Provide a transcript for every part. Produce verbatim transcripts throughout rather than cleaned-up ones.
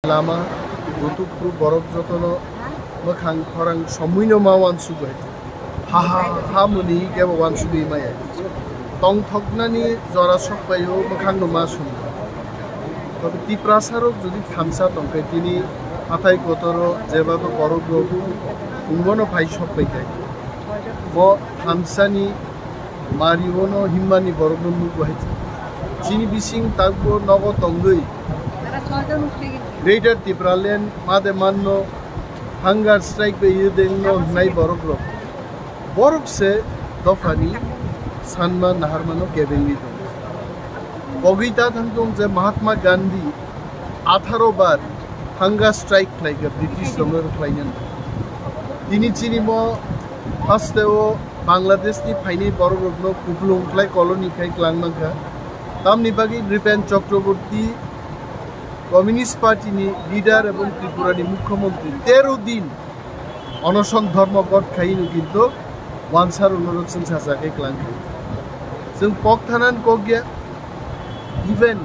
Lama, butuk phuru borok jotono mwkhang khorang somwino ma uansukgo hai. Ha ha ha mwnwi kebo uansugwi maya. Tongthoknani jora sokpaio mwkhangno ma swngo. Tobe Tiprasarok jodi thamsa tongkhe tini hathai kotoro jebabo borok rok phungono phai sokpaikai. Bo thamsani Mariono himmani borokno nukgo hai. Chini bising takbo nogo tongwi Greater Tipraland made manno hunger strike bai yedengno hnai borok rok. Borok se dophani sanma naharmano kebengwi tongo. Kogwi ta thangtong je Mahatma Gandhi atharo bar hunger strike khlaikha British rokno khlainani. Tini chini mo hasteo Bangladesh ni phainai borok rokno kupulung khlai colony khai klang mankha. Tamni bagwi Nripen Chakraborty Communist Party ni leader ebong Tripura ni Mukhyamantri tero din onoson dhormo got khaino kintu wansa rwno rw chwng sajagwi klang kha. Chwng pok thanan kok ya, even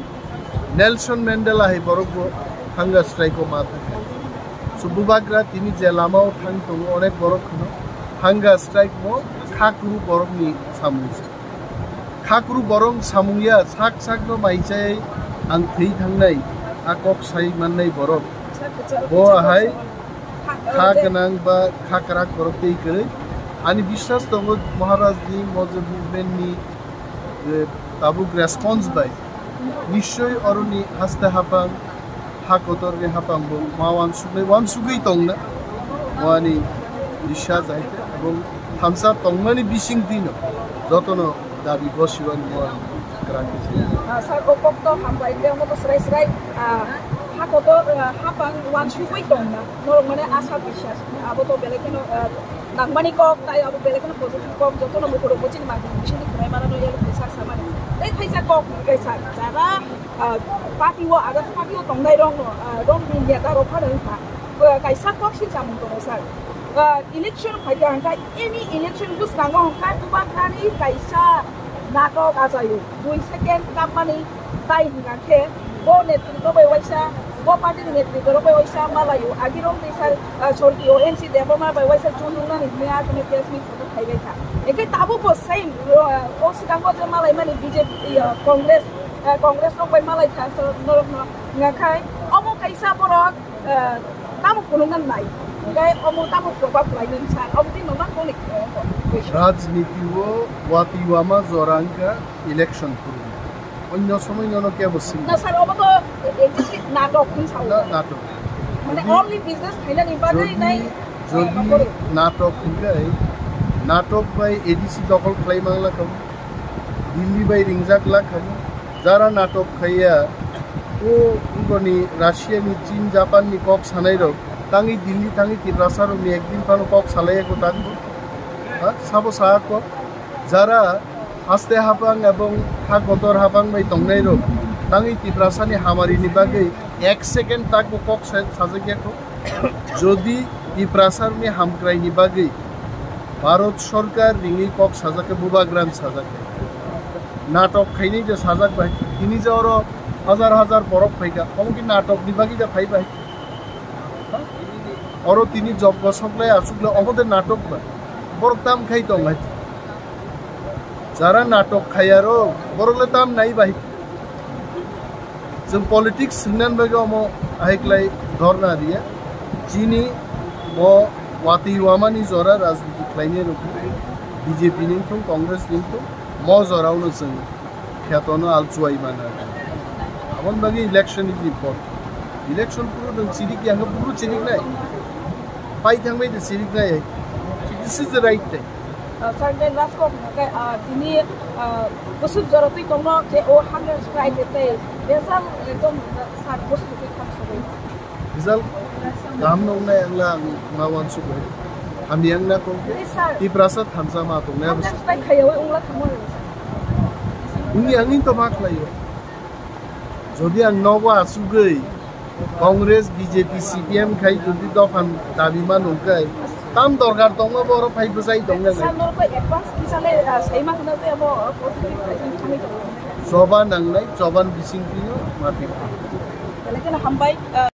Nelson Mandela hai borok bo hunger strike o ma thangkha. So bubagra tini je lama o thang tongo onek borok kheno hunger strike mo khakru borok ni samung se. Khakru borok samung ya sak sak no mai chai ang thwi thangnai a kok sai mannai borok. Bo ahai kha gwnang ba kha kwrak borok tei kwrwi. Ani biswas tongo Maharaj ni mo je movement ni, eh, tabuk response bai nischoi oroni haste hapang ha kotor ni hapang bo ma wansugwi wansugwi tongna mo ani biswas hai khe ebong thamsa tongmani bising dino jotono dabi gosiwani mo ang kwrak khe. Ah, sir, o kok to hambai, tei omo to srai srai, ah, ha kotor, ah, hapang wansugwi tongna. Norok mane asha biswas, abo to belai kheno, ah, nangmani kok, tai abo belai kheno positive kok, jotono bukhurok bo chini mangkuk bisingni khwnai mano no yalo kisa samani. Tei thaisa kok hwnkhe sir, jara, ah, party o, others party o tongnai rok no, ah, rok ni neta rok phano wngkha, ah, kaisa kok si chamung tongo sir. Ah, election phaikha hwnkhe, any election bwskango hwnkhe bubagrani kaisa natok achaio, dui second kammani. Tai hwnkha khe bo netrito bai waisa, bo party ni netrito rok bai waisa malaio. Agirok teisa, ah, sorti O N C Debbarma bai waisa chundungnani hwnwi a khe press meet photo phaibai kha. Hwnkhe tabuk bo same, ah, o swkango je malaimani B J P, ah, Congress, ah, Congress rok bai malai kha, so norokno hwnka khai omo kaisa borok, ah, tamo phunukna nai, hwnkhe omo tamo probab khlainani sa, omo twi nokna tongni. Rajniti o watwi wama jora wngkha election phuru. Onyo somoi nono kebo sing. Na sir, obo to, eh, eh, natok hwn sao. Na, natok. Mane only business khainani bagwi nai, jodi, eh, jodi natok hwnkhe, natok bai A D C dokol khlai mangla kamo. Delhi bai ringjak la kamo. Jara natok khaiya, o ugoni Russia ni, Chin, Japan ni kok sanai rok tangwi Delhi tangwi Tiprasa rok ni ekdin phano kok salai ko tango. Ha, sabo sa ko. Jara haste hapang ebong ha kotor hapang bai tongnai rok tangwi Tiprasa ni hamari ni bagwi ek second tak bo kok sa-, sajak ya ko. Jodi Tiprasa ni hamkrai ni bagwi Bharat Sarkar ringwi kok sajak khe bubagra ni sajak khe. Natok khainai je sajak bai. Tini je oro hajar hajar borok phaikha. Omo ki natok ni bagwi je phai bai. Oro tini joggo soklai aswk le omo de natok ba. Borok tam khai tong hai. Jara natok khaiya rok, borok le tam nai bai. Chwng politics swngnan bagwi omo ahiklai dhorna riya. Chini bo watwi wamani jora rajniti khlainai rok B J P ni wngthung, Congress ni wngthung, mo jorao no chwng khetono alchuai mana. Aboni bagwi election is important. Election puro nwng chirik ya, hwnkhe puro chirik nai. Pai thangbai de chirik nai. This is the right time. Ah, sir, then last kok, ah, tini, ah, bwswk jora twi tongno je o hunger strike tei result ekdom, ah, sir, bwswk twi kham sogwi. Result kaham no wngnai ang la ang ma wansuk bai. Hamya wngna kok. Yes, sir. Tiprasa thansa ma tongnai abo. Hunger strike khaiyawi wngla thangma. Wngya ang to ma khlaio. Jodi ang nogo asugwi Congress, B J P, C P M khai jodi dophan dabi mano khai, tam dorkar tongma borok phai bwsai tongna nai. Sir, norok advance kisa le, ah, saima hwnna tei abo positive khaijak thangwi tongo. Choba nangnai, choban bising twiyo mati. Belai kheno hambai, ah,